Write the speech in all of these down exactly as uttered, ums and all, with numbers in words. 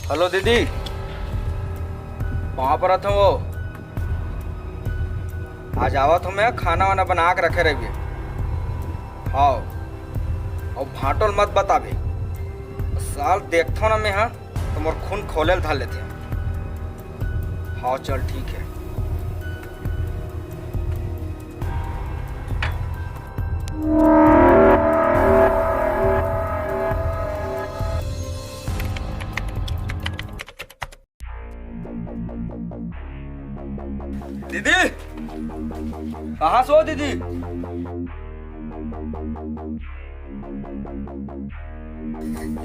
Hello दीदी, पाँव परत हँव वो। आज आवत हँव मैं, खाना वाना बना के रखे रहिबे। हाँ, अउ भांटो ल मत बताबे। साल देखथँव ना मैं, हाँ, त मोर खून खोले ल धर लेथे। हाँ, चल ठीक हे। दीदी, कहाँ से हो दीदी?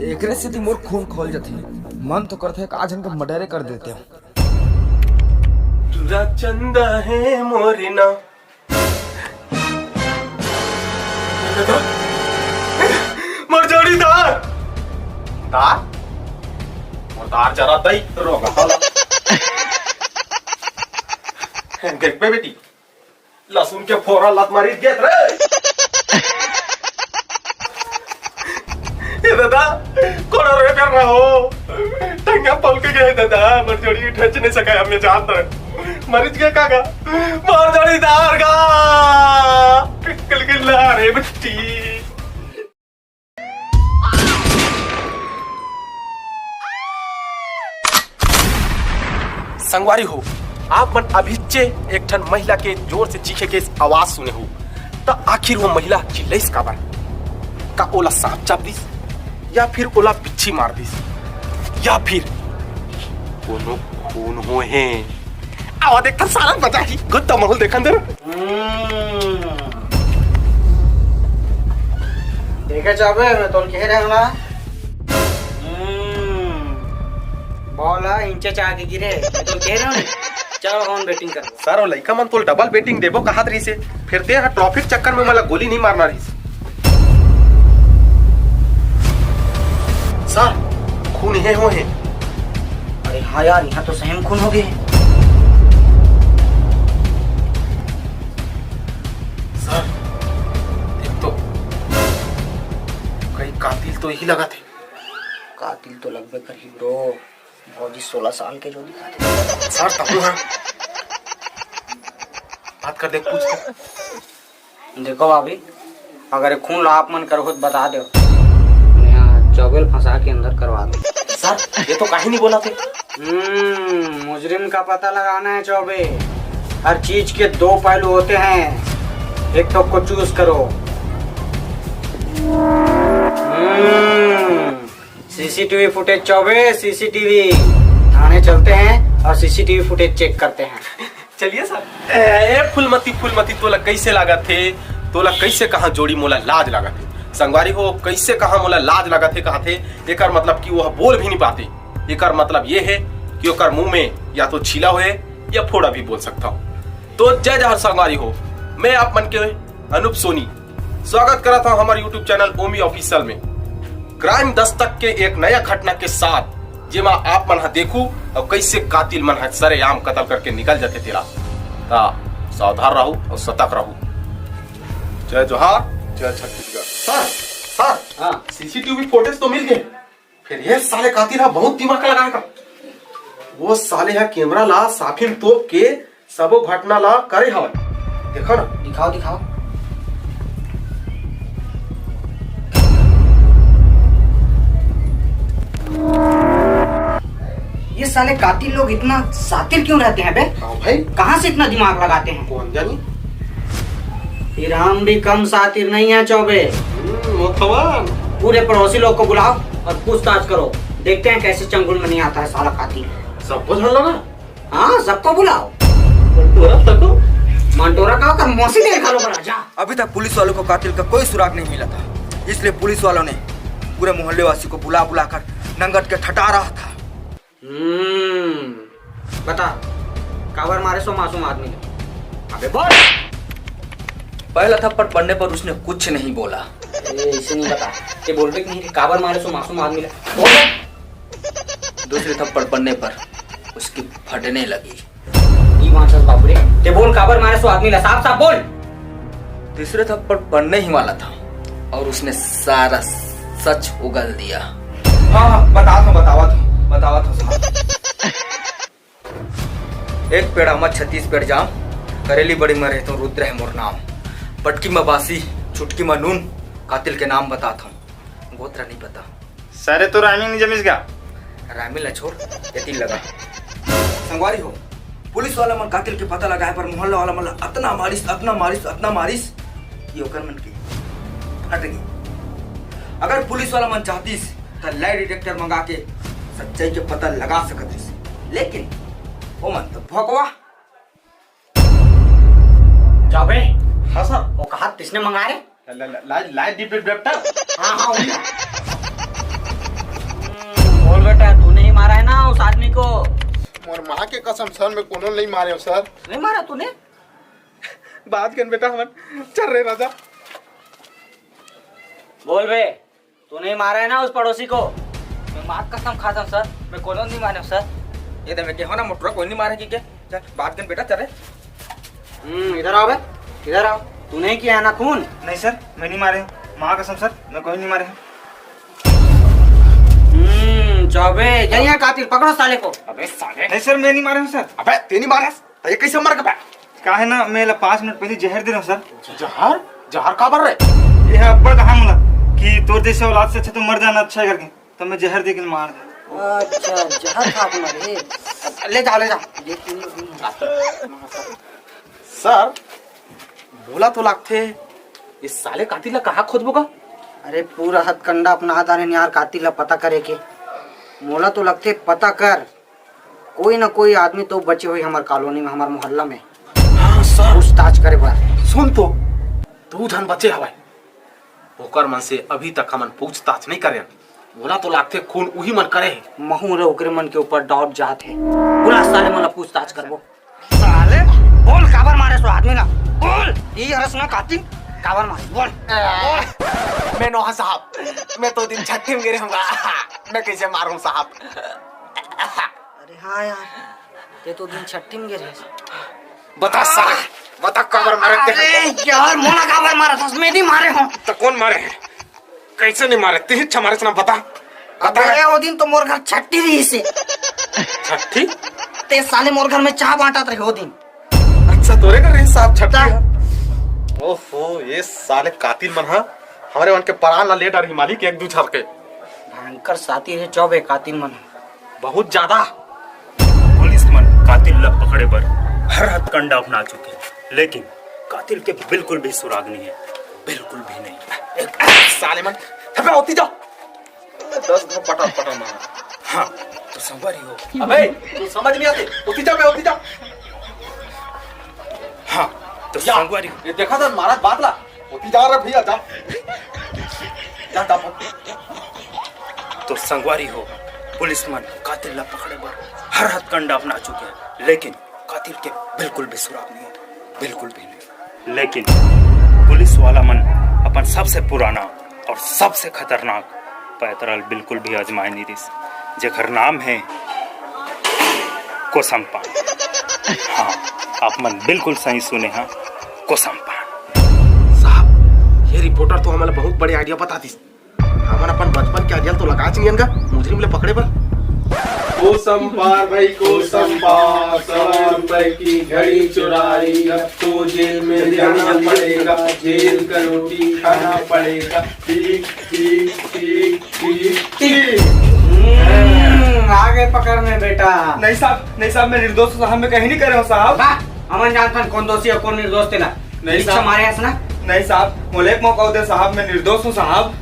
एकरे सेती मोर खून खोल जथे। मन तो करथे, का झन के मर्डरे कर देतेंव। पूरा चंदा हे मोरे ना। मोर जोड़ीदार। दार? मोर दार जरा दई रोगा। देखबे बेटी, लसुन के फोरा लत मारी देत रे। ए दादा, कोन रे कर रहा हो? टंगा पल के गए दादा, मोर जोड़ी ठेच नहीं सका, हमें जान दे। मरिच के काका, मोर जोड़ीदार का। किलकिला रे बच्ची। संगवारी हो, आप मन अभिच्चे एक ठन महिला के जोर से चीखे के आवाज सुने हो, त आखिर वो महिला चिल्लइस काबर? का ओला सांप चाब दिस, या फिर ओला बिच्छी मार दिस, या फिर कोनो खून होए हे? आवा देख, सारा बजा ही गुत्ता माहौल देखन दे। हम्म। देखे जाबे, मैं तोल कहे रहे ना। हम्म। बॉल ह इंचे च आगे गिरे, मैं तोल कहे रहे हूँ। चलो, हम बैटिंग कर। सर, वो लइका मन तोल डबल बैटिंग देबो कहत रहिसे, फिर ते ह ट्रॉफी के चक्कर में मला गोली नहीं मारना रहिस। सर, खून हे हो हे। अरे हाँ यार, यहाँ तो सही में खून हो गए। सर, देख तो, कहीं कातिल तो यही लगा थे। कातिल तो लगबे करही bro, भौजी सोलह साल के जो दिखा थे। सर, तब हाँ। बात कर दे, पूछ दे। देखो भाभी, अगर ये खून ला आप मन करहू त बता दो, यहाँ चौबे ल फंसा के अंदर करवा दो। सर, ये तो काहे नहीं बोला थे। हम्म, मुजरिम का पता लगाना है चौबे। हर चीज के दो पहलू होते हैं, एक तो को चूज करो। हम्म, सीसीटीवी फुटेज चौबे, सीसीटीवी थाने चलते हैं और सीसीटीवी फुटेज चेक करते हैं। चलिए सर। ए, ए फुलमती, फुलमती, तोला कैसे लागत हे? तोला कैसे कहाँ जोड़ी मोला लाज लागत हे? संगवारी हो, कैसे कहाँ मोला लाज लागत हे कहत हे, एकर मतलब कि वह बोल भी नहीं पाते। एकर मतलब ये है कि ओकर मुंह में या तो छीला होए या फोड़ा भी बोल सकता हूँ। तो जय जहर संगवारी हो, मैं आप मन के अनूप सोनी स्वागत करत हूँ हमारे YouTube चैनल ओमी ऑफिशियल में। क्राइम दस्तक के एक नया घटना के साथ, जेमा आप मन ह देखू और कैसे कातिल मन ह सरेआम कत्ल करके निकल जाते तेला। ता सावधान रहू और सतर्क रहू। जय जोहार, जय छत्तीसगढ़। सर, सर, हाँ। सीसीटीवी फुटेज तो मिल गए, फिर ये साले कातिल ह बहुत दिमाग लगाएगा। वो साले ह कैमरा ला साफिन तोप के सबो घटना ला करे हवय। देखो ना। दिखाओ, दिखाओ। ये साले कातिल लोग इतना शातिर क्यों रहते हैं बे? हाँ भाई। कहाँ से इतना दिमाग लगाते हैं? कौन जानी। फिर हम भी कम शातिर नहीं है चौबे। हम्म, मोथवान। पूरे पड़ोसी लोग को बुलाओ और पूछताछ करो, देखते हैं कैसे चंगुल में नहीं आता है साला कातिल। सबको झाड़ लगा। हाँ, सबको बुलाओ। मंटोरा तको। मंटोरा का ओकर मौसी देख लो बड़ा, जा। अभी तक पुलिस वालों को कातिल का कोई सुराग नहीं मिला था, इसलिए पुलिस वालों ने पूरे मोहल्ले वासी को बुला बुला कर नंगट के ठटा रहा था। हम्म, बता, काबर मारे सो मासूम आदमी ने? अबे बोल। पहला थप्पड़ पड़ने पर उसने कुछ नहीं बोला। ए, इसे नहीं बता। ये बोल बे कि नहीं, काबर मारे सो मासूम आदमी ने? बोल बे। दूसरे थप्पड़ पड़ने पर उसकी फटने लगी। ई बांचस बाबू रे, ते बोल काबर मारे सो आदमी ला, साफ साफ बोल। तीसरे थप्पड़ पड़ने ही वाला था और उसने सारा सच उगल दिया। हाँ, हाँ, बता तो, बतावा तो। बतावत हूँ साहब। एक पेड़ आमा, छत्तीस पेड़ जाम, करेली बड़ी म रहिथों, रुद्र हे मोर नाम। बटकी म बासी, चुटकी म नून, कातिल के नाम बतात हूँ, गोत्र नहीं पता। सारे तो रामी नहीं जमीस गा। रामी ला छोड़, यति लगा। संगवारी हो, पुलिस वाला मन कातिल के पता लगाए बर मोहल्ला वाला मन ला अतना मारिस, अतना मारिस, अतना मारिस कि ओकर मन के फट गई। अगर पुलिस वाला मन चाहतिस त लाई डिटेक्टर मंगा के सच्चाई के पता लगा सकत रिस, लेकिन ओमन तो भोकवा। जाबे। हाँ सर। वो कहा किसने मंगाए रे? ला-, ला-, ला-, लाई डिटेक्टर। हाँ, हाँ, वही। हम्म, बोल बेटा, तूने ही मारा है ना उस आदमी को? मोर माँ के कसम सर, मैं कोनो नहीं मारे हूँ सर। नहीं मारा तूने? बात कर बेटा हमन। चल रे राजा। बोल बे, तूने ही मारा है ना उस पड़ोसी को? मैं माँ कसम खाता हूँ सर, मैं कोनो नहीं मारे हूँ सर। ये दे मैं कहो ना मोटरा कोई नहीं मारे कि के? चल बात कर बेटा, चल रे। हम्म, इधर आओ बे, इधर आओ। तूने ही किया है ना खून? नहीं सर, मैं नहीं मारे हूँ। माँ कसम सर, मैं कोई नहीं मारे हूँ। हम्म, जाबे, यही है कातिल, पकड़ो साले को। अबे साले। नहीं सर, मैं नहीं मारे हूँ सर। अबे ते नहीं मारे? त ये कैसे मर गया? का है ना, मैं ला पाँच मिनट पहले जहर दे रहा हूँ सर। जहर? जहर काबर रे? ये है अब्बड़ कहा मोला कि तोर जैसे औलाद से अच्छा तो मर जाना अच्छा है करके, तो मैं जहर दे के मार दे। अच्छा, जहर खा के मरे। ले जाओ, ले जाओ। सर, मोला तो लगथे ये साले कातिल ला कहाँ खोजबो गा? अरे पूरा हथकंडा अपना हाथ आ रहे यार, कातिल ला पता करे के। मोला तो लगथे पता कर, कोई ना कोई आदमी तो बचे हुए हमार कॉलोनी में, हमार मोहल्ला में। हाँ सर। पूछताछ करे बर। सुन तो, दू झन बचे हवय, ओकर मन से अभी तक हमन पूछताछ नहीं करेन। मोला तो लागथे खून उही मन करे हे। महू ल ओकरे मन के ऊपर डाउट जात हे। बुला साले मन ला पूछताछ करबो। साले, बोल काबर मारे सो आदमी ला? बोल, ई हरस ना कातिल, काबर मारे? बोल, बोल। मैं नोहा साहब, मैं तो दिन छट्ठी में गिरे हूँ। मैं कैसे मारूं साहब? अरे हाँ यार, ते तो दिन छट्ठी में गिरे। बता साले, बता काबर मारे ते? अरे यार, मोला काबर मारा था? मैं नहीं मारे हूँ। तो कौन मारे हैं? कैसे नहीं मारे? तिही छमारे से ना बता। बता। अबे, वो दिन तो मोर घर छट्ठी रही से। छट्ठी? ते साले मोर घर में चाह बांटत रहे वो दिन। अच्छा, तोरे घर रही साहब छट्ठी ता- है? ओहो, ये साले कातिल मन हा, हमारे मन के परान ला ले डारही मालिक, एक दू झर के। भयंकर साथी है चौबे कातिल मन। बहुत ज्यादा। पुलिस मन कातिल ला पकड़े बर हर हथकंडा अपना चुके, लेकिन कातिल के बिल्कुल भी सुराग नहीं है, बिल्कुल भी नहीं। एक साले मन, अबे होती जा। दस घा पटा पटा मारा। हाँ, तो संगवारी हो। अबे, तू समझ नहीं आते। होती जा बे, होती जा। हाँ, तो या, संगवारी हो। ये देखा था मारा बात ला। होती जा रे भैया, जा। जा, जा, जा। तो संगवारी हो, पुलिस मन कातिल ला पकड़े बर हर हथकंडा अपना चुके हैं, लेकिन कातिल के बिल्कुल भी सुराग नहीं है, बिल्कुल भी नहीं। लेकिन पुलिस वाला मन अपन सबसे पुराना और सबसे खतरनाक पैतरा ल बिल्कुल भी आजमाए नहीं रिस, जेकर नाम है कोसम पान। हाँ, आप मन बिल्कुल सही सुने हैं, कोसम पान। साहब, ये रिपोर्टर तो हमला बहुत बड़े आइडिया बता दिस। हमन अपन बचपन के अजल तो लगा चुके हैं मुजरिम ले पकड़े बर। कोसम पान भाई, कोसम पान, सौ रुपए की घड़ी चुराई, अब तो जेल में जाना पड़ेगा, जेल का रोटी खाना पड़ेगा। ठीक, ठीक, ठीक, ठीक, ठीक। हम्म, आ गए पकड़ में बेटा। नहीं साहब, नहीं साहब, मैं निर्दोष हूँ साहब, मैं कहीं नहीं करे हूँ साहब। बा, हमन जानथन कौन दोषी और कौन निर्दोष तेला। नहीं पीछे साहब। मारे हस ना? नहीं साहब, मोला एक मौका दे साहब, मैं निर्दोष हूँ साहब।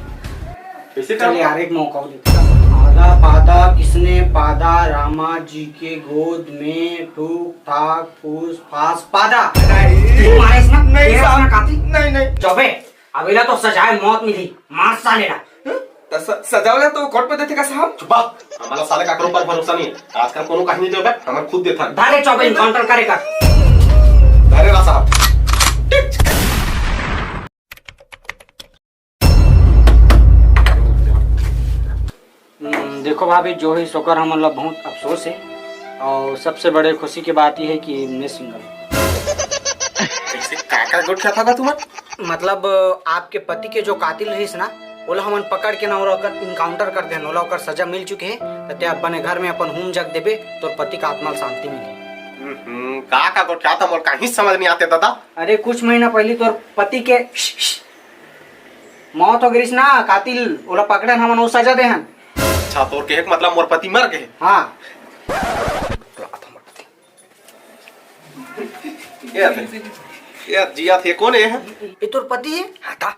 कैसे चल कर यार, एक मौका और दे। आधा पादा किसने पादा रामा जी के गोद में, ठूक ठाक फूस फास पादा। नहीं। तू मारे हस ना? नहीं तेरे साहब। हस ना कातिल? नहीं, नहीं। चौबे, अबेला तो सजाए मौत मिली, मार साले ला। हम्म? त स-, सजा वाला तो कोर्ट में देथे का साहब? चुप बा, हमला साले काकरो पर भरोसा नहीं है। आजकल कोनो कहीं नहीं देबे, हमन खुद देथन। धारे चौबे एनकाउंटर करे का। धारे ला साहब। हम्म, देखो भाभी, जो है सोकर हमन ला बहुत अफसोस है और सबसे बड़े खुशी की बात यह है कि मैं सिंगल हूँ। कैसे काका गोठिया था तुमन? मतलब आपके पति के जो कातिल रहिस ना, ओला हमन पकड़ के ना ओला ओकर encounter कर देन, ओला ओकर सजा मिल चुके हे, त ते अब बने घर में अपन हूम जग देबे, तोर पति का आत्मा ल शांति मिलही। हम्म, का का गोठियात हस, मोला काहीच समझ नहीं आते दादा। अरे कुछ महीना पहली तोर पति के मौत हो गइस ना, कातिल ओला पकड़न हमन, वो सजा देहन। अच्छा, तोर कहे के मतलब मोर पति मर गए? हाँ। ये थे, ये जिया थे, कौन है? ये तोर पति है? हाँ, था।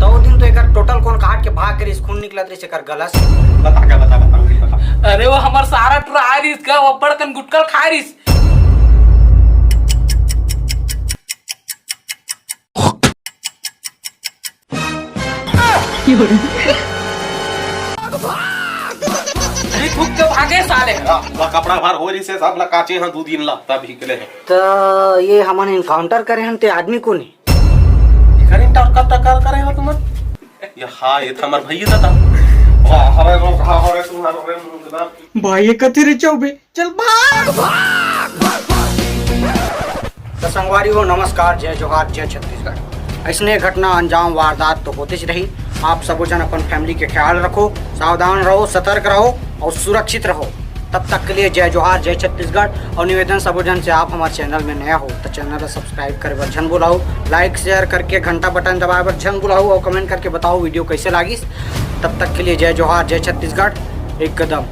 तो वो दिन तो एकर टोटल कोन काट के भाग के रिस, खून निकलत रिस एकर गला से। बता का, बता, बता, बता। अरे वो हमर सारा टुरा आ रिस का, वो बड़कन गुटकल खा रिस। अरे थूक के भागे साले। ला कपड़ा भर हो रिस हे, सब ला काचे हैं दो दिन ला, तब हिकले हैं। तो ये हमन encounter करे हन, ते आदमी कोन हे? इखर encounter टक्कर करे हो तुमन? ये हाँ, ये था हमार भैया दादा। वाह, हरे रो, हाँ, हरे तू, हरे मुंह भाई, ये कथे रे चौबे, चल भाग। तो संगवारी हो, नमस्कार, जय जोहार, जय छत्तीसगढ़। ऐसने घटना, अंजाम, वारदात तो होते ही रही। आप सबो जन अपन family के ख्याल रखो, सावधान रहो, सतर्क रहो और सुरक्षित रहो। तब तक के लिए जय जोहार, जय छत्तीसगढ़। और निवेदन सबो जन से, आप हमारे channel में नया हो तो channel ला subscribe करे बर झन भुलाओ, like share करके घंटा button दबाए बर झन भुलाओ और comment करके बताओ video कैसे लागिस। तब तक के लिए जय जोहार, जय छत्तीसगढ़। एकदम